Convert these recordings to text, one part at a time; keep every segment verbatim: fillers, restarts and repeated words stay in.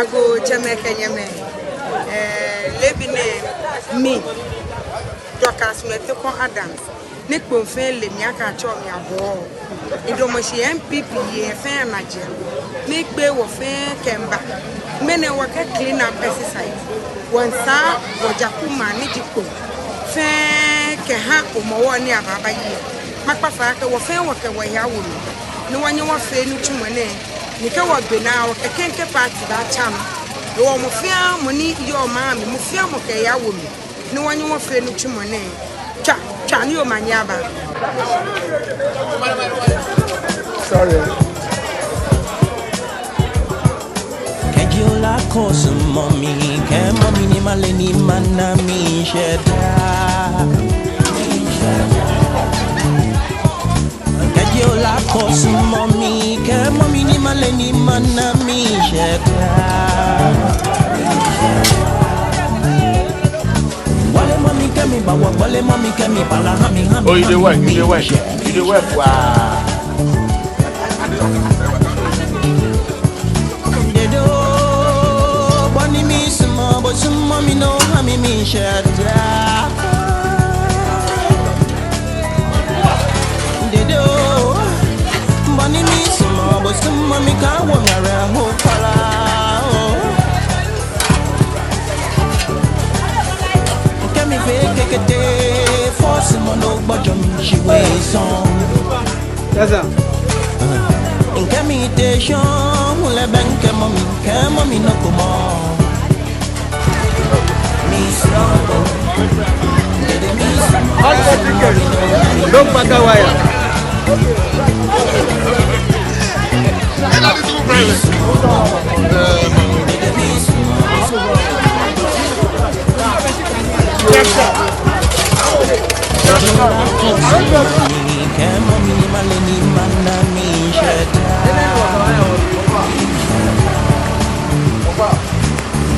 Agoo tsɛmɛi kɛ nyɛmɛi, eh, leebi nɛɛ mi, Dorcas Mɛtɛkɔ Adams, ni Kpone fɛɛ le mi akɛ atsɛɔ mi Abɔɔ. Midamɔ shi N P P yei fɛɛ anajɛ. Miikpee wɔ fɛɛ kɛmiiba. Ŋmɛnɛ wɔkɛ clean up exercise. Wɔmiisaa Bɔjaku maŋ ni ji Kpone fɛɛ kɛha Hɔmɔwɔ ni abaaba yi. Makpa fai akɛ wɔ fɛɛ wɔkɛ wɔhe awo mli. Ni wɔnyɛ wɔfee nitsumɔ nɛɛ. Ni kɛ wɔgbe naa wɔkɛ Kenkey party baatsa nɔ. Hewɔ mɔ fɛɛ mɔ ni yɔɔ maŋ mli, mɔ fɛɛ mɔ kɛ ehe awo mli. Ni wɔnyɛ wɔfee nitsumɔ nɛɛ. Tswa, tswa ni omanye aba. Sorry. Kɛji ola kɔsumɔ mi, kɛɛmɔ mi ni male ni mana miishɛɛ daa. Kɛji ola kɔsumɔ mi, kɛɛmɔ mi ni male ni mana miishɛɛ daa. Gbɔlemɔ mi kɛ mi ba wɔ, gbɔlemɔ mi kɛ mi ba la, ha mi, ha mi, Oh, you dey work, you dey work, you dey work, waa. Dedo, bɔ ni misumɔɔ bo, sumɔ mi ni oha mi miishɛɛ daa. Dedo, bɔ ni misumɔɔ bo, sumɔ mi kaawo mi awerɛho kwraa, oh. Kɛ mifee kekete, force mɔ ni ogbɔjɔ mi shi wei sɔŋŋ. Yes, sir. Kɛ mitee shɔŋŋ, lɛ bɛ ŋkɛɛmɔ mi, kɛɛmɔ mi nɔ ko mɔ. Don't back away.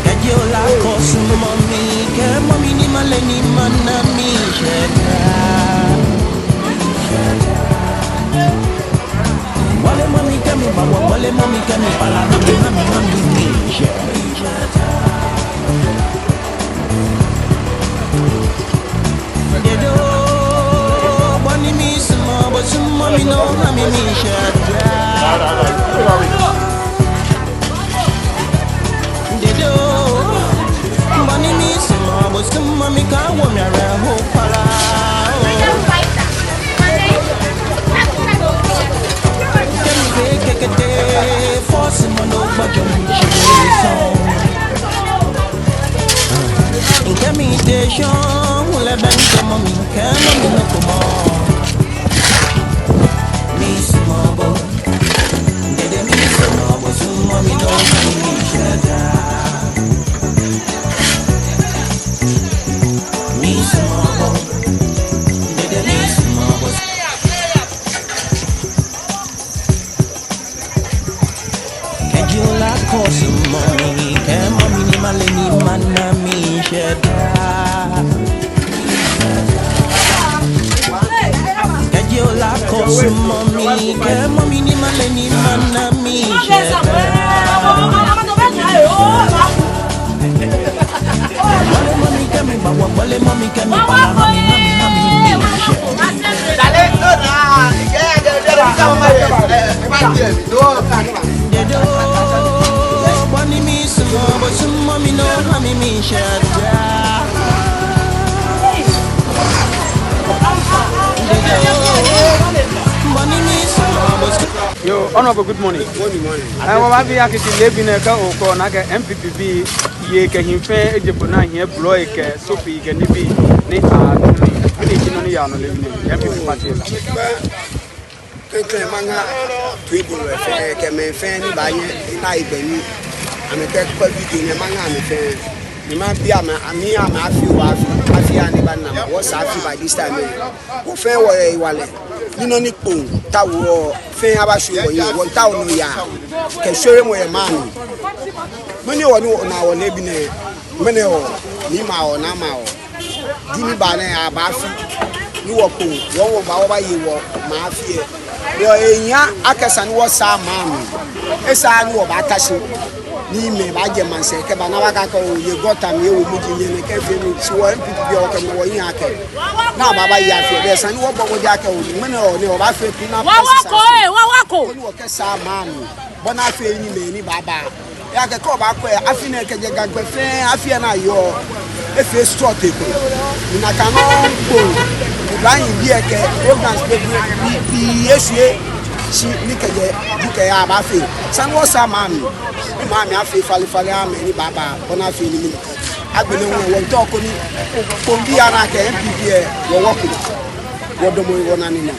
Kɛji ola kɔsumɔ mi, kɛɛmɔ mi ni male ni mana miishɛɛ daa. Gbɔlemɔ mi kɛ mi ba wɔ, gbɔlemɔ mi kɛ mi ba la, ha mi, ha mi, ha mi miishɛɛ daa. Dedo, bɔ ni misumɔɔ bo, sumɔ mi ni oha mi miishɛɛ daa. Dedo, bɔ ni misumɔɔ bo, sumɔ mi kaawo mi awerɛho kwraa, oh. Kɛ mifee kekete, force mɔ ni ogbɔjɔ mi shi wei sɔŋŋ. Kɛ mitee shɔŋŋ, lɛ bɛ ŋkɛɛmɔ mi, kɛɛmɔ mi nɔ ko mɔ. Misumɔɔ bo. Dede misumɔɔ bo, sumɔ mi ni oha mi miishɛɛ daa. Misumɔɔ bo. Dede misumɔɔ bo. Kɛji ola kɔsumɔ mi, kɛɛmɔ mi ni male ni mana miishɛɛ daa. Kɛji ola kɔsumɔ mi, kɛɛmɔ mi ni male ni mana miishɛɛ daa. Gbɔlemɔ mi kɛ mi ba wɔ, gbɔlemɔ mi kɛ mi ba la, ha mi, ha mi, ha mi miishɛɛ. Dedo, bɔ ni misumɔɔ bo, sumɔ mi ni oha mi miishɛɛ daa. Dedo, bɔ ni misumɔɔ bo, su- Yo, Honorable, good morning. Good morning. Eh, wɔbaabi akɛ shi leebi nɛɛ kɛ okɔ, ona akɛ N P P bii yei kɛ hii fɛɛ eje kpo ni ahiɛ blɔi kɛ sofi kɛ nibii ni atsu nii. Mɛni ji nɔ ni yaa nɔ leebi nɛɛ yɛ N P P party lɛ? Klɛŋklɛŋ maŋa toibolɔi fɛɛ kɛ mɛi fɛɛ ni baanyɛ ana hegbɛ ni amɛkɛkwɛ video nɛɛ, maŋa amɛ fɛɛ. Ni mabi amɛ, amɛ, amɛ afi wɔ afi, afi anii baana amɛ, wɔsɛɛ afi by this time lɛ. Wɔ fɛɛ wɔyɛ hewalɛ. Ni nɔ ni Kpone taoɔ fɛɛ aba shwie wɔhiɛ, wɔmiitao nɔyaa kɛ shweremɔ yɛ maŋ mli. Mɛni hewɔ ni wɔna wɔ leebi nɛɛ, mɛni hewɔ ni maŋ hewɔ ni maŋ hewɔ. Juni baa nɛɛ abaa afi ni wɔ Kpone, wɔ wɔba wɔbaye wɔmaŋ afi lɛ. Ni ehia akɛ esa ni wɔsaa maŋ mli. Esaaa ni wɔbaata shi. Ni mɛi baajɛ maŋsɛɛ kɛba ni abakɛɛ akɛ oo, yɛ gɔta mli, yɛ wo muji, yɛ nɛkɛ fɛɛ mli. Shi wɔ N P P bii wɔkɛmɔ wɔhiɛ akɛ ni abaaba ayi afi lɛ, bɛ esa ni wɔbɔ mɔdɛŋ akɛ oo, ŋmɛnɛ ɔ nɛ wɔbaafee clean up exercise. Wɔwako, ee, wɔwako. Koni wɔkɛsaa maŋ mli bɔ ni afee ni mɛi ni baaba, ejaakɛ kɛ obaakwɛ, afi nɛɛ kɛjɛ Ga gbɛ fɛɛ, afi lɛ ni ayɔɔ, efee short ekoŋŋ. Ni nakai nɔŋŋ Gbo, Ibrahim bii lɛ kɛ programs bebree, bii, bii eshwie, shi ni kɛjɛ Ju kɛyaa abaafee. Esa ni wɔsaa maŋ mli, ni maŋ mli afee falefale aha mɛi ni baaba, bɔ ni afee ni mɛni, agbɛnɛ hu wɔmiitao koni, koni bii ana akɛ N P P lɛ, wɔwako, wɔdamɔ wɔnane nɔ.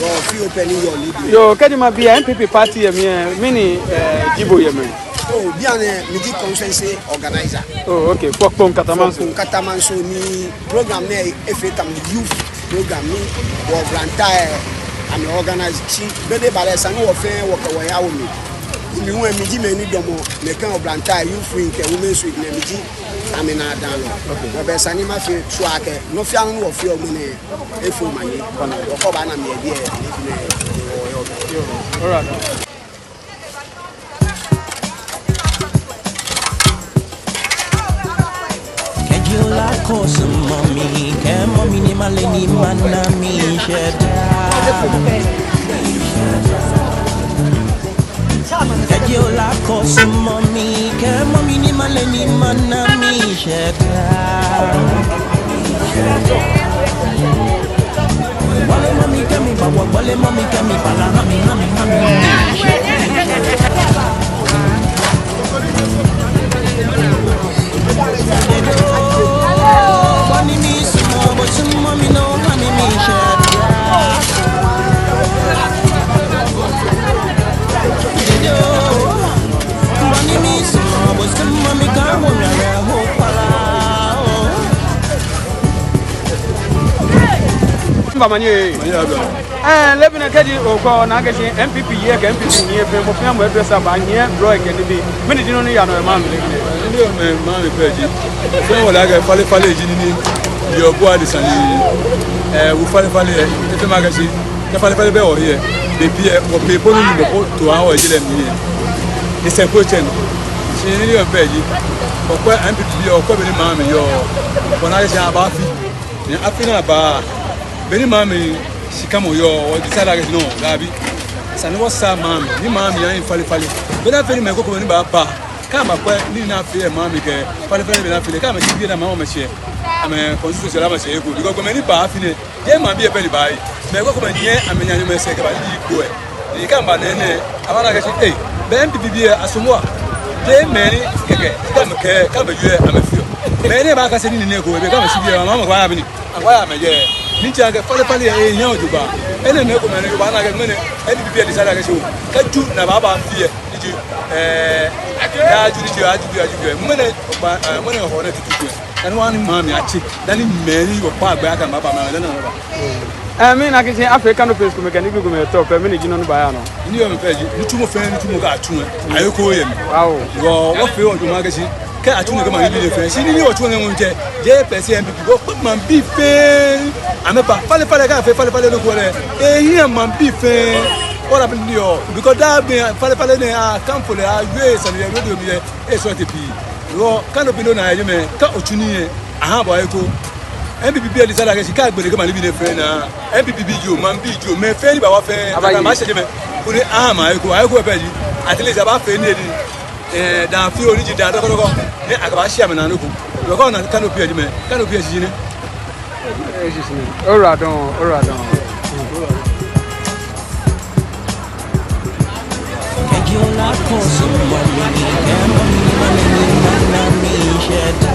Yoo, fioo pɛ ni yɔɔ lɛ. Yoo, kɛji mabi, N P P party lɛ mli lɛ, mɛni, eh, ji bo yɛ mli? Oo, bianɛ miji constituency organizer. Oo, okay. Kpokpoi Katamanso. Kpokpoi Katamanso ni program nɛɛ efee tamɔ youth program ni wɔ Oblahum lɛ amɛ organize. Shi be ni eba lɛ esa ni wɔ fɛɛ wɔkɛ wɔhe awo mli. Mi hu miji mɛi ni damɔ nɛkɛ Oblahum Youth Wing kɛ Women's Wing nɛɛ, miji amɛnaadamɔlɔ. Okay. Wɔbɛ esa ni mafee sure akɛ nɔ fɛɛ nɔ ni wɔfeɔ ŋmɛnɛ efɔ omanye. Kɔnɔ, okɔ ba na mi yɛ biɛ, ni bi mɛ, ni wɔ yɔ. Yoo, alright. Kɛji ola kɔsɔmɔ mi, kɛɛmɔ mi ni male ni mana mi shɛda. Kɛji ola kɔsɔmɔ mi, kɛɛmɔ mi ni male ni mana mi shɛda. Bɔlemɔ mi kɛ mi baba, bɔlemɔ mi kɛ mi bala, ha mi, ha mi, ha mi, ha mi. Bɔ ni misumɔɔ bo, sumɔ mi nɔ, ha mi, mi shɛda. Mba manye. Manye abla. Eh, leebi nɛɛ kɛji okwɛ, onaa akɛ shi N P P yɛ kɛ N P P ni yɛ fɛɛ, mɔ fɛɛ mɔ e-dress up, anyiɛ blɔ kɛ nibii. Mɛni ji nɔ ni yaa nɔ yɛ maŋ mli? Nɔ ni yɔɔ maŋ mli pɛ ji, fɛɛ wɔle akɛ falefale ji nii ni yɔɔ bɔ adesa ni, eh, wɔ falefale yɛ, efee makɛɛ shi kɛ falefale bɛ wɔhiɛ, be pii lɛ, wɔbe bɔ ni Nyɔŋmɔ to aha wɔ yɛ je lɛ mli lɛ, esɛɛ ko etsɛ nɔ. Shi nɔ ni yɔɔ pɛ ji, wɔkwɛ N P P bii, wɔkwɛ bɔ ni maŋ mli yɔɔ, wɔna akɛ shi abaafi. Ni afi ni aba, be ni maŋ mli shikamɔ yɔɔ, wɔ decide akɛ shi no, dabi. Esa ni wɔsaa maŋ mli, ni maŋ mli ahi falefale. Bɔ ni afee ni mɛi krokomɛi ni baaba, kɛ amɛkwɛ nii ni afee yɛ maŋ mli kɛ falefale bɔ ni afee lɛ, kɛ amɛshi biɛ ni amɛha amɛtsɛ, amɛ constituency lɛ amɛtsɛ eko. Because gbɔmɛi ni baa afi nɛɛ, jeee maŋbii lɛ pɛ ni baa. Mɛi krokomɛi nyiɛ amɛnyɛ amɛsɛɛ kɛba ni ji Gbo lɛ. Ni kɛ amɛba nɛɛ nɛɛ, abaana akɛ shi, ei, bɛ N P P bii lɛ asumɔ wa. Jeee mɛi ni kɛkɛ, kɛ amɛkɛɛ, kɛ amɛyɔɔ lɛ amɛfeɔ. Mɛi ni baakase nii nɛɛ eko, be kɛ amɛshi biɛ, amɛ, amɛkɛbaya mɛni, amɛkɛbaya amɛyɛ. Ni ji akɛ falefale lɛ, ehiaa jogbaŋŋ. Enɛ mɛi komɛi ni baana akɛ ŋmɛnɛ N P P lɛ decide akɛ shi oo, kɛ Ju ni abaaba afi lɛ, ni ji, eh, yaa Ju, ni ji yaa Ju, yaa Ju, yaa Ju. Ŋmɛnɛ, ba, eh, ŋmɛnɛ hɔ nɛɛ tutuutu lɛ, dani wɔha ni maŋ mli atse, dani mɛi ni wɔkpaa gbɛ akɛ amɛbaaba, amɛ dani amɛba. Eh, mina akɛ shi afee canopies komɛi kɛ nibii komɛi yɛ tɔ pɛ, mɛni ji nɔ ni baaya nɔ? Nɔ ni yɔɔ mli pɛ ji, nitsumɔ fɛɛ nitsumɔ kɛ atsu lɛ, ayekoo yɛ mli. Wow. Wɔ, wɔfee wɔjwɛŋmɔ akɛ shi kɛ atsu lɛ kɛma nibii nɛɛ fɛɛ, shi nii ni wɔtsuɔ nɛɛ ŋɔɔ ntsɛ, jeee pɛ shi N P P, wɔkpɛ maŋbii fɛɛ amɛba. Falefale, kɛ afee falefale nɔ ko lɛ, ehiaa maŋbii fɛɛ. Wɔna bɔ ni yɔɔ, because daa gbi falefale nɛɛ, akamfo lɛ, awie sane yɛ radio mli lɛ, esɔɔte pii. Wɔ canopies nɔ ni yɔɔ jɛmɛ, kɛ otsu nii lɛ, ahaa bo ayekoo. N P P bii lɛ decide akɛ shi kɛ agbele kɛma nibii nɛɛ fɛɛ naa, N P P bii jio, maŋbii jio, mɛi fɛɛ ni baawa fɛɛ, abaye, abaashɛ jɛmɛ. Koni aha amɛ ayekoo, ayekoo pɛ ji, at least abaafee nii lɛ, eh, daa fioo ni ji daa dɔkɔdɔkɔ, ni akɛbaashi amɛnaa nɔ ko. Because ona canopies jɛmɛ, canopies ji nɛ. Oyiwaladɔŋŋ, oyiwaladɔŋŋ. Kɛji ola kɔsɔmɔ mi, kɛɛmɔ mi ni male ni mana mi shɛda.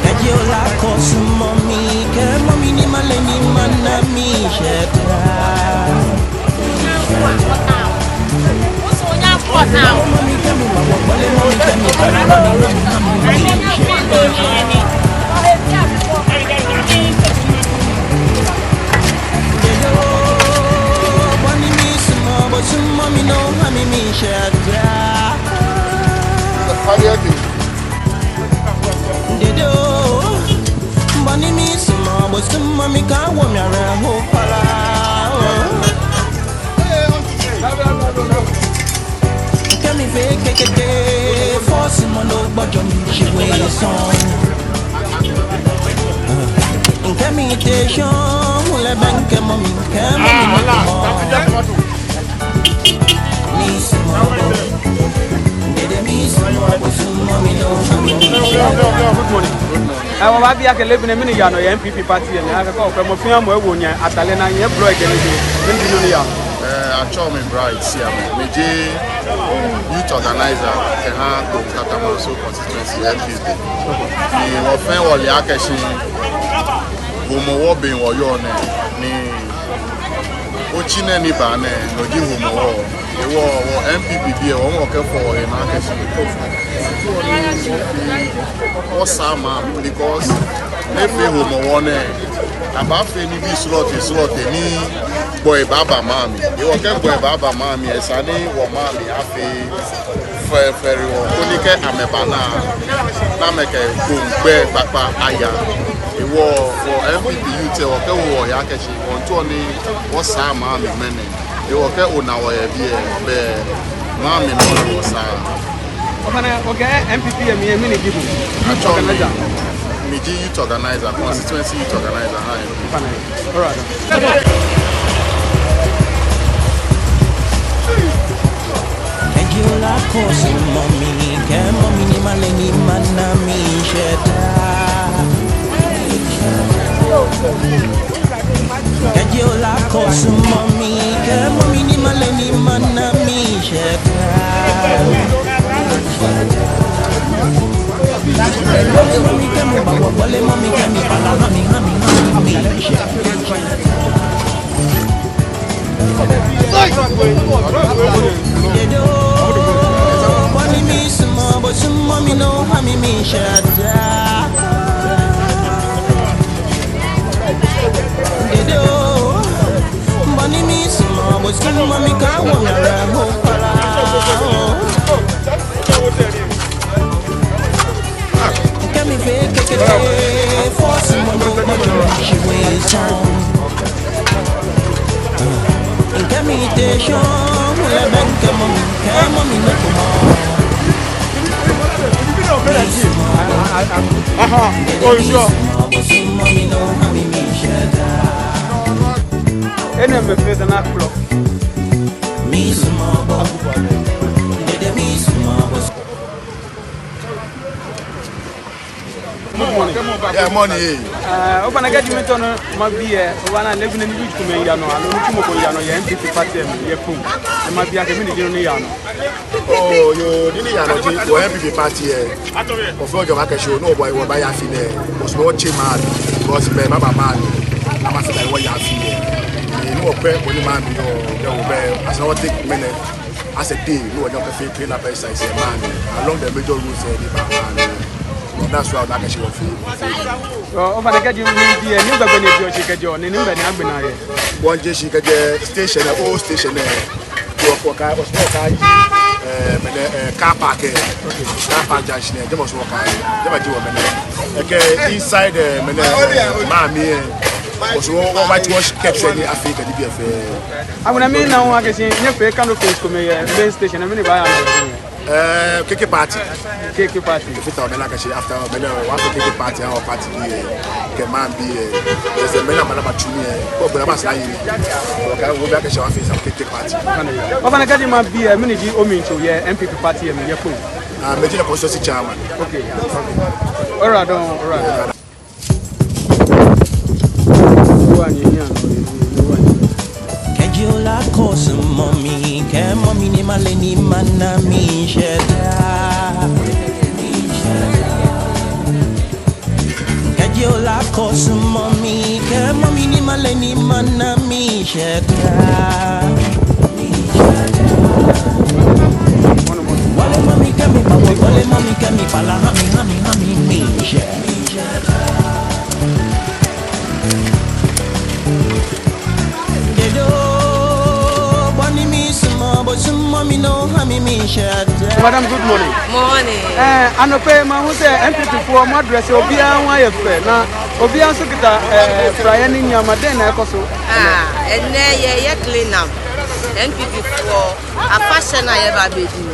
Kɛji ola kɔsɔmɔ mi, kɛɛmɔ mi ni male ni mana mi shɛda. Kekeke, force mɔ nɔ gbɔjɔ mi shi we sɔŋ. Nkɛ mi te shɔŋ, mu lɛ bɛ nkɛ mɔ mi, nkɛ mɔ mi nɔ mɔ. Mi sumɔ bo. Dede mi sumɔ bo, sumɔ mi nɔ. Ɛɛ, wɔbaabi akɛ leebi nɛɛ mɛni yaa nɔ yɛ N P P party lɛ mli, akɛ kɛ okwɛ mɔ fɛɛ mɔ ewo nyɛ atade naa, nyɛblɔ ekɛ nii, mɛni ji nɔ ni yaa nɔ? Ɛɛ, atsɛɔ mi Bright Siame, miji youth organizer kɛha Kpone Katamanso constituency N P P. Ni wɔ fɛɛ wɔle akɛ shi Homowɔ be wɔyɔɔ nɛɛ, ni otsi nɛɛ ni ba nɛɛ, no ji Homowɔ. Ehewɔ wɔ N P P bii lɛ, wɔ hu wɔkɛfɔ wɔhe nɔ akɛ shi wɔsaa maŋ mli, because ni efee Homowɔ nɛɛ, abaafee nibii srɔtoi srɔtoi ni gbɔi baaba maŋ mli. Ehewɔ kɛ gbɔi baaba maŋ mli lɛ, esa ni wɔ maŋ mli afee fɛfɛo, koni kɛ amɛba naa, ni amɛkɛ Kpone gbɛi kpakpa aya. Ehewɔ wɔ N P P youth lɛ, wɔkɛwo wɔhe akɛ shi wɔmiitao ni wɔsaa maŋ mli ŋmɛnɛ. Ehewɔ kɛ ona wɔ yɛ biɛ, bɛ maŋ mli nɔ ni wɔsaa. Ofainɛ, okɛɛ N P P lɛ mli lɛ, mɛni ji bo? Atsɛɔ mi, miji youth organizer, constituency youth organizer ha yɛ. Ofainɛ. Alright. Kɛji ola ko sumɔ mi, kɛɛmɔ mi ni male ni mana mi shɛda. Kɛji ola ko sumɔ mi, kɛɛmɔ mi ni male ni mana mi shɛda. Mami, kɛɛmɔ ba wɔ bɔle, mami, kɛɛmɔ ba la, mami, mami, mami, mami shɛda. Dede oo, bɔ ni misumɔɔ bo, sumɔ mi ni oha mi mishɛda. Dede oo, bɔ ni misumɔɔ bo, sumɔ mi kaawo mi ara ho kpala. Kɛ mifee kekeke, force mɔ nɔ gbɔjɔ mi shi we sɔŋ. Kɛ mi te shɔŋ, mu lɛ bɛ nkɛ mɔ mi, kɛɛmɔ mi nɔ ko mɔ. Aha, oh, sure. Enɛ mɛi fɛɛ tana kplɔ. Good morning. Yeah, morning, eh. Ɛɛ, ofainɛ kɛji mitao ni mabi ɛ, ofainɛ leebi nɛɛ nibii komɛi yaa nɔ, aloo nitsumɔ ko yaa nɔ yɛ N P P party lɛ mli yɛ Kpone. Ni mabi akɛ mɛni ji nɔ ni yaa nɔ? Oh, yoo, nii ni yaa nɔ ji, wɔ N P P party lɛ, wɔfɛɛ wɔjɔɔ akɛ shi, no wɔbaa, wɔbaaya afi nɛɛ, wɔsumɔɔ wɔtsi maŋ mli, because mɛi baaba maŋ mli, ni amɛfee ni wɔya afi nɛɛ. Ni wɔkpɛ, wɔni maŋ mli yɔɔ, yɛ wɔbɛ, as in wɔ take ŋmɛnɛ as a day, ni wɔnyɛ wɔkɛfee clean up exercise yɛ maŋ mli, along the major roads lɛ ni baa maŋ mli. That's why wɔna akɛ shi wɔfee, wɔfee. Ɔ, ofainɛ kɛji mibi ɛ, nɛgbɛ gbɛ ni ejeɔ shi kɛjɛɔ, ni nɛgbɛ ni agbe naa yɛ? Wɔje shi kɛjɛ station lɛ, old station lɛ. Wɔ, wɔka, wɔsumɔɔ wɔkaye, ɛɛ, mɛnɛ, ɛɛ, car park lɛ. Okay. Car park junction lɛ, jɛmɛ wɔsumɔɔ wɔkaye. Jɛmɛ ji wɔ mɛnɛ. Ekɛ inside, ɛɛ, mɛnɛ, ɛɛ, maŋ mli lɛ. Wɔsumɔɔ wɔ, wɔ whitewash curbs lɛ ni afee kɛ nibii lɛ fɛɛ. Agbɛnɛ mina hu akɛ shi nyɛfee candle cakes komɛi yɛ main station lɛ, mɛni baaya nɔ? Ɛɛ, cake party. Cake party. Efata mɛi lɛ akɛ shi after mɛi lɛ wɔfee cake party, aha wɔ party bii lɛ, kɛ maŋ bii lɛ. Esa mɛi lɛ amɛna amɛtsu nii lɛ. Kɛ ogbɛ lɛ abaasa ayi. Wɔkɛ, wɔbi akɛ shi wɔfee some cake party. Ofainɛ kɛji mabi ɛ, mɛni ji omlitsɔɔ yɛ N P P party lɛ mli yɛ Kpone? Ah, miji the constituency chairman. Okay, okay. Alright, alright. Kɛji ola ko sumɔ mi, kɛɛmɔ mi ni male ni mana mi shɛda. Kɛji ola ko sumɔ mi, kɛɛmɔ mi ni male ni mana mi shɛda. Wale mami kɛ mi ba, wale mami kɛ mi ba la, ha mi, ha mi, ha mi, mi shɛda. Dede oo, bɔ ni misumɔɔ bo, sumɔ mi ni oha mi mishɛda. Madam, good morning. Morning. Ɛɛ, anɔkwɛmɔi, mahu sɛ N P P foɔ, moadrɛse obiara hu ayɛ fɛ, na obiara nso kita, ɛɛ, praeɛ ne nyama, dɛn na ɛkɔ so? Ah, ɛnɛ yɛyɛ clean up. N P P foɔ, afahyɛ na yɛba abɛdi no.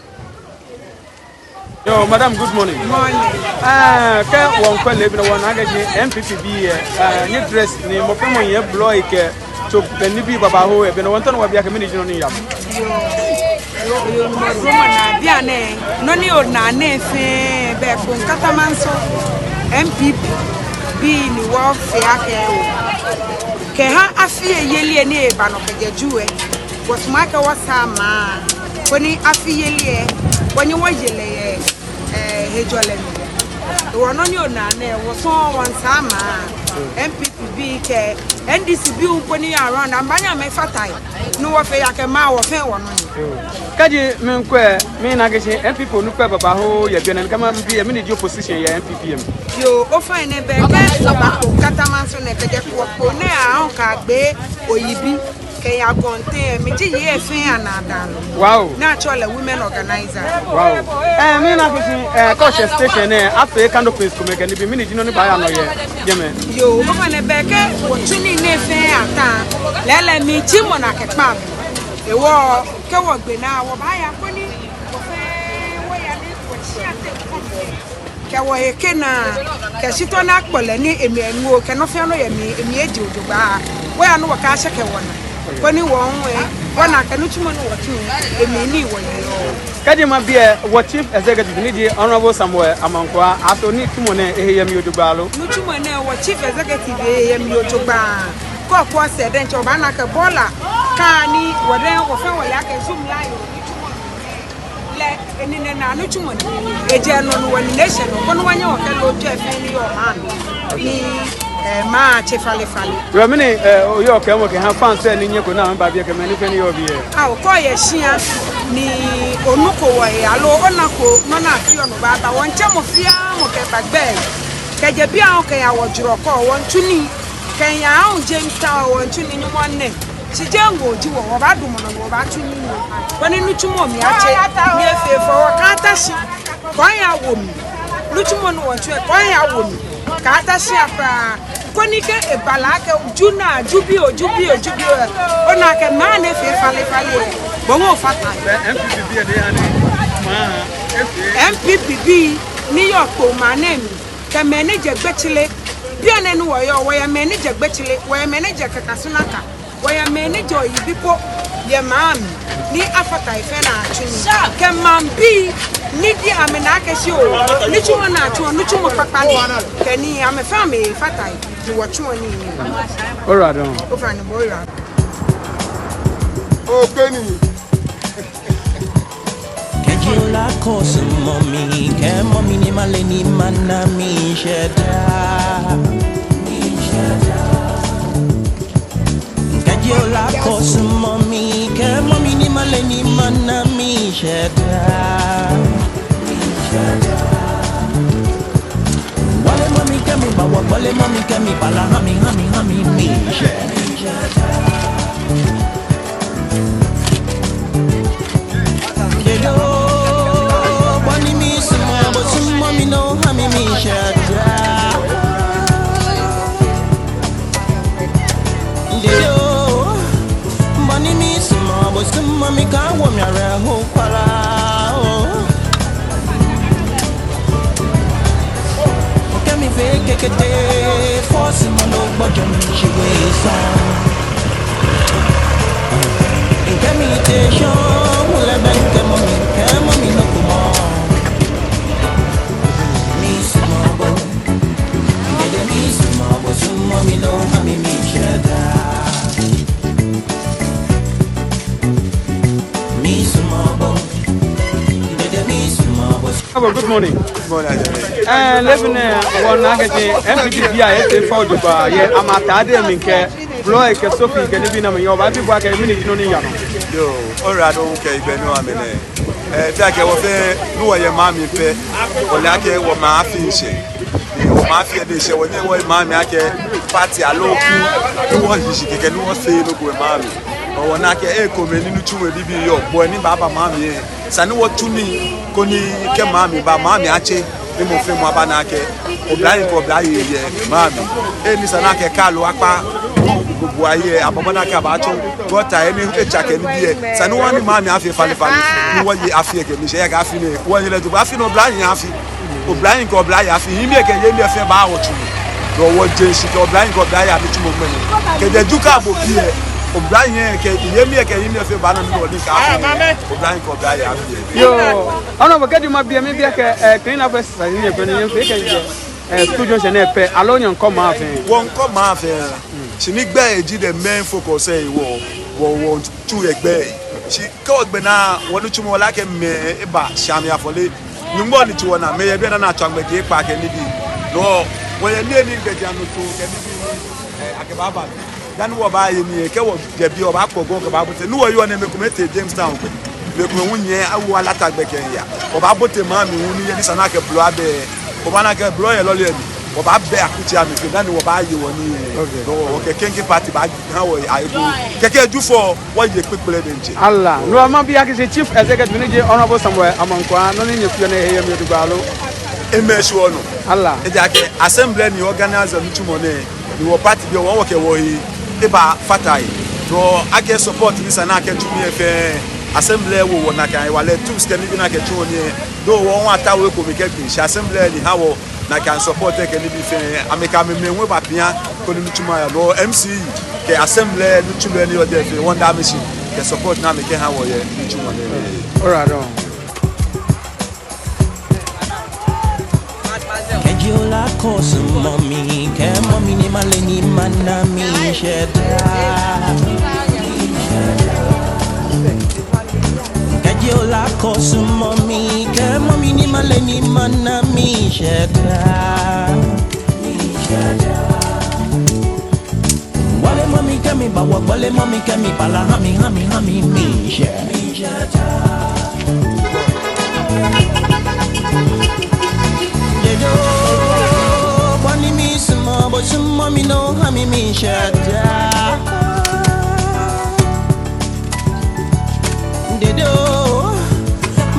Yo, madam, good morning. Morning. Eh, kɛ wɔŋkwɛ lɛ, bianɛ wɔna akɛ N P P bii lɛ, eh, nyɛ dress ni mɔ fɛɛ mɔ yɛ blɔ yi kɛ tso bɛ nibii babaoo lɛ, bianɛ wɔŋtao ni wɔbi akɛ mɛni ji nɔ ni yaa. Yo, yo, yo, mɔ fɛɛ mɔ naa bianɛ, nɔ ni onaa nɛɛ fɛɛ bɛ Kpoŋ Katamanso N P P bii ni wɔfee akɛ o. Kɛha afi lɛ yeli lɛ ni eba nɔ kɛjɛ Ju lɛ, wɔsumɔɔ akɛ wɔsaa maŋ, koni afi yeli lɛ, wɔnyɛ wɔye lɛ yɛ, eh, hejɔlɛ mli. Hewɔ nɔ ni onaa nɛɛ, wɔsɔŋŋ wɔŋsaa maŋ. N P P bii kɛ N D C bii hu po ni yaa around, amɛbaanyɛ amɛfata he. Ni wɔfee akɛ maŋ lɛ fɛɛ wɔnɔ ni. Kɛji miikwɛ, mina akɛ N P P onukpai babaoo yɛ biɛ nɛɛ, kɛ mabi lɛ, mɛni ji o position yɛ N P P lɛ mli? Yo, ofainɛ bɛ kɛ oba Kpoŋ Katamanso nɛɛ kɛjɛ Kpoŋ nɛɛ aahu kɛyagbe Oyibi kɛya Gɔnte lɛ, miji yei fɛɛ anaadamɔ. Wow. Ni atsɛɔ lɛ women organizer. Wow. Eh, mina akɛ, eh, kɛ oshɛ station nɛɛ, afee candle paste komɛi kɛ nibii, mɛni ji nɔ ni baaya nɔ yɛ jɛmɛ? Yo, ofainɛ bɛ kɛ otsu nii nɛɛ fɛɛ ata, lɛɛlɛŋ miji mɔ ni akɛkpa. Hewɔ kɛ wɔgbe naa, wɔbaaya koni wɔ fɛɛ wɔya ni wɔshia tɛ kɔmɛ. kɛ wɔhe kɛ naa, kɛ shitɔ ni akpɔ lɛ ni emli enuɔ, kɛ nɔ fɛɛ nɔ yɛ mli, emli eji jogbaŋŋ. Wɔya ni wɔkashɛ kɛ wɔnaa. Koni wɔ hu, eh, wɔna akɛ nitsumɔ ni wɔtsu, emli ni wɔyeɔ. Kɛji mabi lɛ, wɔ chief executive ni ji Honourable Samuel Amankwah, aso nitsumɔ nɛɛ ehe yɛ mli jogbaŋŋ lo? Nitsumɔ nɛɛ wɔ chief executive ehe yɛ mli jogbaŋŋ. Kɛ okwɛ sɛɛ diɛŋtsɛ obaana akɛ bɔla kaa ni wɔ diɛŋtsɛ wɔfɛɛ wɔle akɛ Zoom lɛ ayɔɔ nitsumɔ nɛɛ. Lɛ enine naa nitsumɔ nɛɛ. Ejɛ nɔ ni wɔnine eshɛ nɔ, koni wɔnyɛ wɔkɛ loo jɛ fɛɛ ni yɔɔ maŋ mli. Ni, eh, maŋ atse falefale. Yoo, mɛni, eh, oyɔɔ kɛɛmɔ kɛha fans lɛ ni nyɛko ni amɛba biɛ kɛ mɛi ni fɛɛ ni yɔɔ biɛ? Ao, kɛ oyɛ shia ni onuko wɔhe aloo onako nɔ ni afeɔ ni obaaba, wɔmiitsɛ mɔ fɛɛ mɔ kɛba gbɛ. Kɛjɛ biɛ aahu kɛya wɔjɔɔ kɔ, wɔmiitsu nii. Kɛya aahu Jamestown wɔmiitsu nii nyɔŋmɔ nɛɛ. Shi jeee ŋoo ji wɔ, wɔbaadamɔ nɔ ni wɔbaatsu nii. Koni nitsumɔ mli atse, ni efee fɛo, wɔkata shi. Koni oya wo mli. Nitsumɔ ni wɔtsu lɛ, koni oya wo mli. Kata shi kwraa. Koni kɛ eba lɛ akɛ, ju naa, ju biɛ, ju biɛ, ju biɛ. Ona akɛ maŋ nɛɛ fee falefale. Bo hu ofata. Bɛ N P P bii lɛ, ani maŋ efee. N P P bii ni yɔɔ Kpone maŋ nɛɛ mli. Kɛ mɛi ni jɛ Gbetsile. Biɛ nɛɛ ni wɔyɔɔ, wɔyɛ mɛi ni jɛ Gbetsile, wɔyɛ mɛi ni jɛ Kakasunaka. Wɔyɛ mɛi ni jɛ Oyibi po yɛ maŋ mli ni afata he fɛɛ ni atsu nii. Kɛ maŋbii ni ji amɛnaa akɛ shi oo, nitsumɔ ni atsuɔ, nitsumɔ kpakpa ni. Kɛ nii amɛ fɛɛ amɛfata he ni wɔtsuɔ nii. Oyiwaladɔŋŋ. Ofainɛ bo oyiwaladɔŋŋ. Okpɛni. Kɛji ole akɛ osumɔɔ mi, kɛɛmɔ mi ni male ni mana mishi daa. Kɛji ole akɛ osumɔɔ mi, kɛɛmɔ mi ni male ni mana mishi daa. Wale mami kɛ mi ba, wa-, wale mami kɛ mi ba la, ha mi, ha mi, ha mi, mishi. Dedo, bɔ ni misumɔɔ bo, sumɔ mi nɔ, ha mi, mishi daa. Dedo, bɔ ni misumɔɔ bo, sumɔ mi, kaawo mi awerɛho kwraa oo. Okɛ mi fee kekete, force mɔ nɔ gbɔjɔ mi shi we sa. Okɛ mi te shɔ, mule bɛn kɛɛmɔ mi, kɛɛmɔ mi nɔ ko mɔ. Misumɔɔ bo, Dede misumɔɔ bo, sumɔ mi nɔ, ha mi, mishi daa. Misumɔɔ bo, Dede misumɔɔ bo. Good morning. Good morning, Ajay. Eh, lɛ biɛ nɛɛ, wɔna akɛ N P P bii lɛ efee fɛo jogbaŋŋ, yɛ amɛ atade mli kɛ blɔi kɛ sofi kɛ nibii ni amɛyɔɔ, obaabi bo akɛ mɛni ji nɔ ni yaa nɔ? Yoo, oyiwaladɔŋŋ kɛ hegbɛ ni oha mi nɛɛ. Eh, fɛɛ akɛ wɔfɛɛ, ni wɔyɛ maŋ mli pɛ, wɔle akɛ wɔmaŋ afi miishɛɛ. Ni wɔmaŋ afi lɛ miishɛɛ, wɔnyɛɛɛ wɔye maŋ mli akɛ party aloo kuu, ni wɔhi shi kɛkɛ ni wɔfee nɔ ko yɛ maŋ mli. Wɔna akɛ ekomɛi ni nitsumɔi bibii yɔɔ, bɔ ni baaba maŋ mli lɛ, esa ni wɔtsu nii koni kɛ maŋ mli ba, maŋ mli atse, ni mɔ fɛɛ mɔ aba ana akɛ oblahii kɛ oblayei yɛ maŋ mli. He ni esa ni akɛ kaa loo akpa, gbogbo ayi lɛ, ababɔ ni akɛ abaatsɔ gɔta lɛ ni etsa kɛ nibii lɛ. Esa ni wɔha ni maŋ mli afee falefale, ni wɔye afi lɛ kɛ miishɛɛ, ejaakɛ afi nɛɛ, wɔyɛ lɛ jogbaŋŋ, afi nɛɛ oblahii afi. Oblahii kɛ oblayei afi, hiimɛi kɛ hiimɛi fɛɛ baa wɔtsu. Ni wɔje shishi kɛ oblahii kɛ oblayei anitsumɔ gbɛ nɛɛ. Kɛjɛ Ju kɛ Aboki lɛ, oblahii kɛ hiimɛi kɛ hiimɛi fɛɛ baana ni wɔle akɛ afi nɛɛ, oblahii kɛ oblayei afi. Yoo, Honourable, kɛji mabi lɛ, mibi akɛ, eh, clean up exercise ni nyɛfee nɛɛ, nyɛfee kɛjɛ, eh, school junction lɛ pɛ, aloo nyɛkɔ maŋ fɛɛ? Wɔkɔ maŋ fɛɛ. Shi ni gbɛi ji the main focus lɛ, wɔ, wɔ, wɔtsu yɛ gbɛi. Shi kɛ wɔgbe naa, wɔnitsumɔ wɔle akɛ mɛi eba shi amɛyafɔle. Nyɔŋmɔ ni tsi wɔnaa, mɛi yɛ biɛ ni anatswa gbɛ kɛ kpaa kɛ nibii. No, wɔyɛ niyenii gbɛjianɔtoo kɛ nibii ni, eh, akɛbaaba. Dani wɔbaaye nii lɛ, kɛ wɔjɛ biɛ wɔbaakɔ gɔŋ kɛbaabote. Ni wɔyɔɔ nɛɛ, mɛi komɛi tee Jamestown gbɛ. Mɛi komɛi hu nyɛ awo Alata gbɛ kɛmiiya. Wɔbaabote maŋ mli hu ni he ni esa ni akɛ blɔ abɛ. Wɔbaana akɛ blɔ yɛ lɔle lɛ mli. Wɔbaabɛ akutsei amli kɛ dani wɔbaaye wɔnii lɛ. Okay. No, wɔkɛ Kenkey party baa ha wɔ ayi ko. Kɛkɛ Jufɔ, wɔye kpekple diɛŋtsɛ. Allah, no mabi akɛ shi Chief Executive ni ji Honourable Samuel Amankwah, nɔ ni nyɛfeɔ nɛɛ ehe yɛ mli jogbaŋŋ lo? Emɛ shi wɔ nɔ. Allah. Ejaakɛ assembly ni organize nitsumɔ nɛɛ, ni wɔ party bii wɔ wɔkɛ wɔhe eba fata he. No akɛ support ni esa ni akɛtsu nii lɛ fɛɛ, Assembly lɛ wo wɔ nakai hewalɛ, tools kɛ nibii ni akɛtsuɔ nii lɛ, no hewɔ wɔtaoɔ eko mli kɛkpe shi. Assembly lɛ ni ha wɔ nakai support lɛ kɛ nibii fɛɛ. Amɛkɛ amɛmɛi hu eba pia koni nitsumɔ aya nɔ. M C E kɛ assembly lɛ nitsulɔi ni yɔɔ jɛi fɛɛ, wɔmiida amɛshi kɛ support ni amɛkɛha wɔ yɛ nitsumɔ nɛɛ. Alright, on. Kɛji ola kɔsumɔ mi, kɛɛmɔ mi ni male ni mana miishɛɛ daa. Kɛji ola kɔsumɔ mi, kɛɛmɔ mi ni male ni mana miishɛɛ daa. Gbɔlemɔ mi kɛ mi ba wɔ, gbɔlemɔ mi kɛ mi ba la, ha mi, ha mi, ha mi, miishɛɛ. Dedo, bɔ ni misumɔɔ bo, sumɔ mi nɔ, ha mi, miishɛɛ daa. Dedo,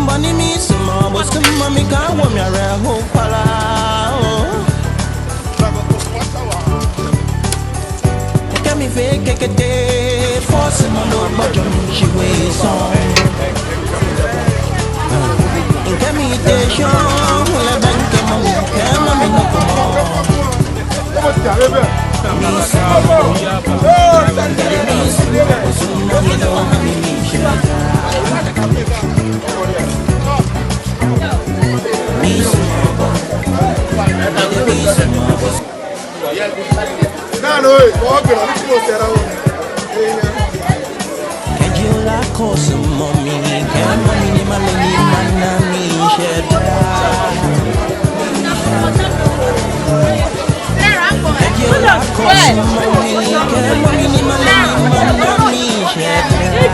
bɔ ni misumɔɔ bo, sumɔ mi, kaawo mi awerɛho kwraa, oh. Kɛ mifee kɛkɛtɛ, force mɔ nɔ gbɔjɔ mi shi we sɔŋŋ. Kɛ mitee shɔŋŋ, lɛ bɛŋkɛ mɔ, kɛɛmɔ mi nɔ ko mɔ. Kɛji ola kɔsumɔ mi, kɛɛmɔ mi ni male ni mana miishɛɛ daa. Kɛji ola kɔsumɔ mi, kɛɛmɔ mi ni male ni mana miishɛɛ daa.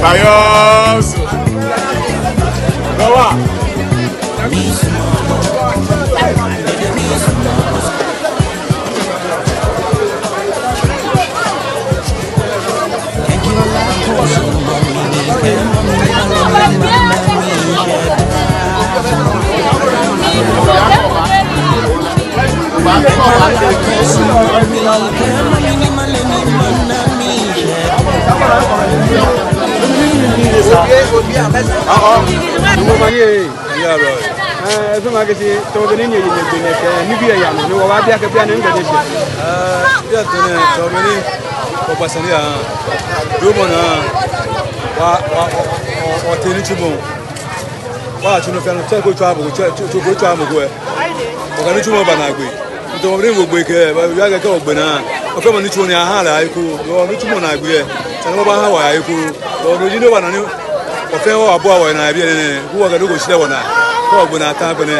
Payos. Gawa. Ɔɔ, ɔɔ. Ŋmɛnɛ manye. Yaa, bro. Ɛɛ, efeɔ mi akɛ shi tamɔ bɔ ni nyɛye nyɛgbele nɛkɛ, nibii yɛ nɔ, ni wɔbaabi akɛ bianɛ nɛgbɛ nyɛshɛ? Ɛɛ, bianɛ tamɔ bɔ ni wɔkpa sane yɛ, dumɔ naa. Wɔ, wɔ, wɔ, wɔtee nitsumɔ. Wɔtsu nɔ fɛɛ nɔ, tsɛ ko tswa mɔ ko, tsɛ, tsɛ, tsɛ ko tswa mɔ ko, eh. Wɔkɛ nitsumɔ ba naagbee. Ntsumɔ ni wɔgbe kɛ, ba, ya kɛ, kɛ wɔgbe naa. Wɔfɛɛ mɔ nitsumɔ ni aha lɛ ayekoo. Wɔ nitsumɔ naagbee, eh. Sani wɔbaha wɔ ayekoo. Wɔ, no ji nɔ ni wɔna ni. Wɔfɛɛ wɔbua wɔnaa yɛ biɛ nɛɛ. Kɛ wɔkɛ nɔ ko shi lɛ wɔnaa. Kɛ wɔgbe naa ta kpɛnɛ.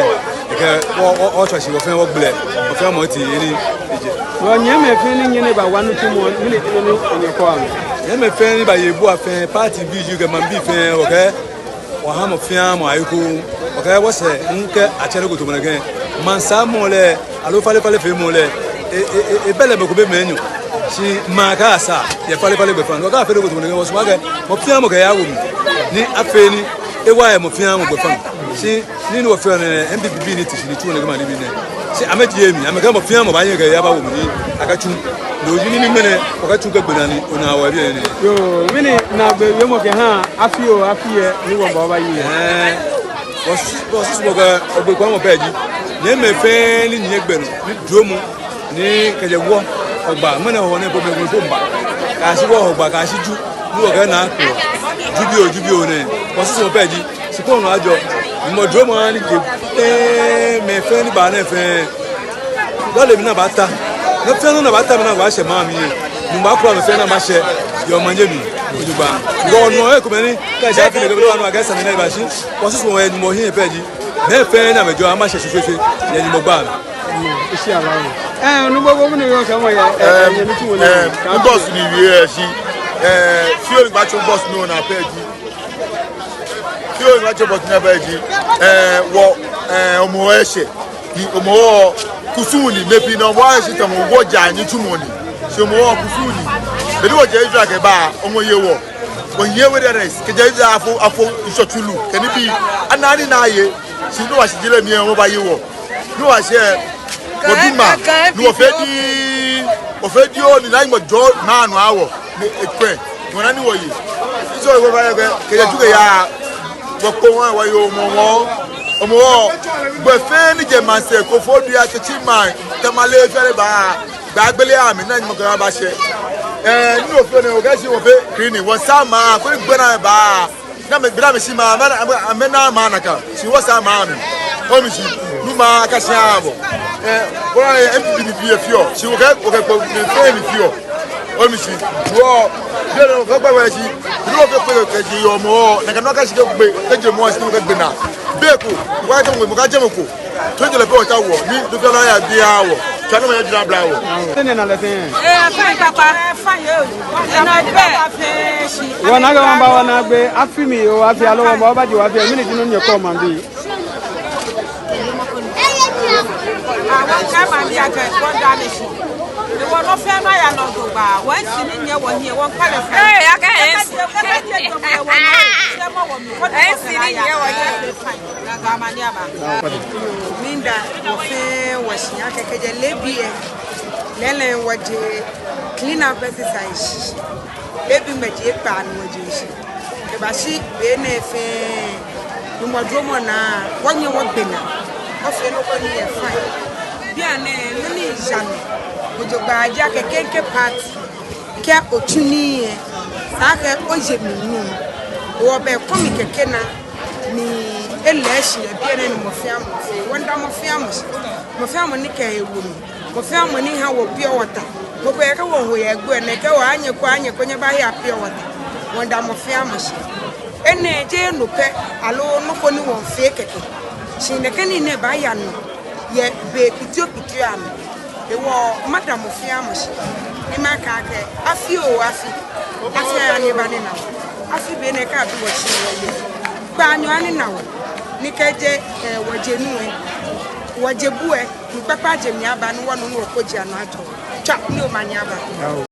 Kɛ wɔ, wɔ, wɔtswa shi wɔfɛɛ wɔgbe lɛ. Wɔfɛɛ mɔ ti yɛ ni. Wɔ nyɛmimɛi fɛɛ ni nyɛ ni bawa nitsumɔ, mɛni ji nɔ ni nyɛkɛɔ amɛ? Nyɛmimɛi fɛɛ ni baye bua fɛɛ, party bii ji kɛ maŋbii fɛɛ, wɔkɛɛ wɔha mɔ fɛɛ mɔ ayekoo, wɔkɛɛ wɔsɛɛ ŋkɛ atsɛ lɛ ko to mɔ nɛkɛ. Maŋsaamɔ lɛ, aloo falefale feemɔ lɛ, e, e, e, ebɛ lɛ mɔ ko be mɛi enyɔ. Shi maŋ kɛ asa, yɛ falefale gbɛfaŋ. Wɔkɛɛ afee lɛ ko to mɔ nɛkɛ, wɔsumɔɔ akɛ mɔ fɛɛ mɔ kɛ ya wo mli. Ni afee ni, ewa yɛ mɔ fɛɛ mɔ gbɛfaŋ. Shi Nii ni wɔfeɔ nɛɛ, N P P bii ni te shi ni tsuɔ nɛkɛ maŋ nibii nɛɛ. Shi amɛtiee mli, amɛkɛɛ mɔ fɛɛ mɔ baanyɛ kɛya bawo mli ni akɛtsu. No ji nii ni ŋmɛnɛ, wɔkɛtsu kɛgbe naa ni ona wɔ yɛ biɛ nɛɛ. Yoo, mɛni naagbee wiemɔ kɛha afi oo afi lɛ ni wɔmiiba wɔbaye lɛ? Ɛɛ, wɔsus-, wɔsusumɔ kɛ wɔgbɛkpamɔ pɛ ji. Nyɛmimɛi fɛɛ ni nyiɛ gbɛ nɔ, ni duromɔ, ni kɛjɛ Wɔ Hɔgbaa, ŋmɛnɛ Hɔgbaa nɛɛ po mɛi komɛi po miiba. Kɛyashi Wɔ Hɔgbaa, kɛyashi Ju, ni wɔkɛ naa kplɔ. Ju bioo, Ju bioo nɛɛ. Wɔsusumɔ pɛ ji, shikpɔŋ nɔ ajɔ. Nyɔŋmɔ duromɔ ni je fɛɛ, mɛi fɛɛ ni ba nɛɛ fɛɛ. Lɔle mli ni abaata. Nɔ fɛɛ nɔ ni abaata mli ni abaashɛ maŋ mli lɛ. Nyɔŋmɔ akpla mɛi fɛɛ ni amɛshɛ. Yɛ maŋ jɛ mli. Ojogbaŋŋ. Wɔ nɔ ekomɛi ni. Kɛyashi afi nɛɛ kɛ bɛ lɔ anɔ akɛ sane nɛɛ ba shi. Wɔsusumɔ yɛ Nyɔŋmɔ hiɛ pɛ ji. Mɛi fɛɛ ni amɛjɔɔ amɛshɛ shweshweeshwe. Yɛ Nyɔŋmɔ gbɛi mli. Ishi ala o. Ɛɛ, onukpa ko mɛni oyɔɔ kɛmɔ yɛ, ɛɛ, ɛɛ, yɛ nitsumɔ nɛɛ. Ɛɛ, ni boss ni wie yɛ shi. Ɛɛ, fioo ni matsɔɔ boss nɔ naa pɛ ji. Fioo ni matsɔɔ boss nɔ naa pɛ ji. Ɛɛ, wɔ, ɛɛ, Hɔmɔwɔ eshɛ. Ni Hɔmɔwɔ kusum ni, mɛi pii na Hɔmɔwɔ eshi tamɔ wɔjaa nitsumɔ ni. Shi Hɔmɔwɔ kusum ni. Beni wɔjɛ Israel kɛba, Hɔmɔwɔ ye wɔ. Wɔye wɔ dɛ rest. Kɛjɛ Israel afo, afo, ŋshɔ tsuru. Kɛ nibii. Ana ni na ye. Shi no wɔshi jile mli lɛ, wɔbaye wɔ. Ni wɔshɛ, wɔbi maŋ, ni wɔfee dii, wɔfee dii oo, ni na Nyɔŋmɔ jɔɔ maŋ nɔ aha wɔ, ni ekwɛ, ni wɔna ni wɔye. Nsɔ wɔbaye kɛ, kɛjɛ Ju kɛya, wɔkpɔ wɔ, wɔye Hɔmɔwɔ, Hɔmɔwɔ, gbɛ fɛɛ ni jɛ maŋsɛɛ, Koforidua, Techiman, Tamale fɛɛ lɛ ba, gbɛ agbele amli, ni Nyɔŋmɔ kɛ wɔ bashɛ. Ɛɛ, ni wɔfee nɛɛ, wɔkɛɛ shi wɔfee cleaning, wɔsaa maŋ, koni gbɛ ni aba. Ni amɛ, bla amɛ shi maŋ, amɛ, amɛ, amɛna maŋ nakai. Shi wɔsaa maŋ mli. Omi shi, nu maŋ akɛ shi abɔ. Ɛɛ, wɔ N P P ni pii efeɔ. Shi wɔkɛ, wɔkɛ kpo, ni fɛɛ ni feɔ. Omi shi, wɔ, biɛ nɔ, wɔkɛ gba wɛ shi. Ni wɔkɛ kpe kɛjɛ Hɔmɔwɔ, nakai nɔ akɛ shi kɛgbe, kɛjɛ mɔ shi kɛgbe naa. Be ko, wɔkɛ mɔ, mɔ kɛjɛ mɔ ko. Tɔjɔlɛ pɛ wɔtaoɔ, ni do fɛɛ lɛ ya bi aha wɔ. Tswa ni mɔ ya jira bla wɔ. Tɛŋŋ nɛ nalɛ tɛŋŋ? Ee, fine papa. Fine oo. Wɔna akɛ wɔmiiba wɔnaagbee, afi mli oo, afi aloo wɔmiiba wɔbaje wɔ afi, mɛni ji nɔ ni nyɛkɛɔ maŋbii? Aa, wɔkɛɛ maŋbii akɛ, wɔda amɛ shi. Ni wɔ nɔ fɛɛ nɔ aya nɔ jogbaŋŋ, wɔ N C ni nyiɛ wɔhiɛ, wɔmiikpa lɛ fai. Ee, akɛ N C. Akɛ N C ni nyiɛ wɔhiɛ. Fine. Miida wɔ fɛɛ wɔshi akɛ kɛjɛ leebi lɛ, lɛɛlɛŋ wɔje clean up exercise shishi. Leebi ŋmɛji ekpaa ni wɔje shishi. Kɛbashi be nɛɛ fɛɛ, Nyɔŋmɔ duromɔ naa, wɔnyɛ wɔgbe naa. Wɔfee nɔ ko ni yɛ fine. Bianɛ, nɔ ni yaa nɔ, ojogbaŋŋ ji akɛ kɛkɛ party. Kɛ otsu nii lɛ, esa akɛ oye mli nii. Wɔbɛ kɔmi kɛkɛ naa, ni elɛɛ shi yɛ biɛ nɛɛ ni mɔ fɛɛ mɔ fɛɛ. Wɔmiida mɔ fɛɛ mɔ shi. Mɔ fɛɛ mɔ ni kɛ ehe wo mli. Mɔ fɛɛ mɔ ni ha wɔ pure water. Mɔ ko yɛ kɛ wɔho yɛ gbo nɛɛ, kɛ wɔ anyɛ ko, anyɛ ko nyɛbahe pure water. Wɔmiida mɔ fɛɛ mɔ shi. Enɛ jeee no pɛ, aloo nɔ ko ni wɔmiifee kɛkɛ. Shi nɛkɛ nii nɛɛ baaya nɔ yɛ bei kpitiokpitio amli. Hewɔ, mada mɔ fɛɛ mɔ shi. Ni makɛɛ akɛ, afi oo afi. Afi aya ni eba nina wɔ. Afi be nɛɛ kɛ abi wɔ shi wɔye. Kpaanyɔ anina wɔ. Ni kɛjɛ, ɛɛ, wɔje nu lɛ, wɔje bu lɛ, nu kpakpa je mli aba ni wɔnu ni wɔkojii anɔ ajɔ. Tswa, ni omanye aba.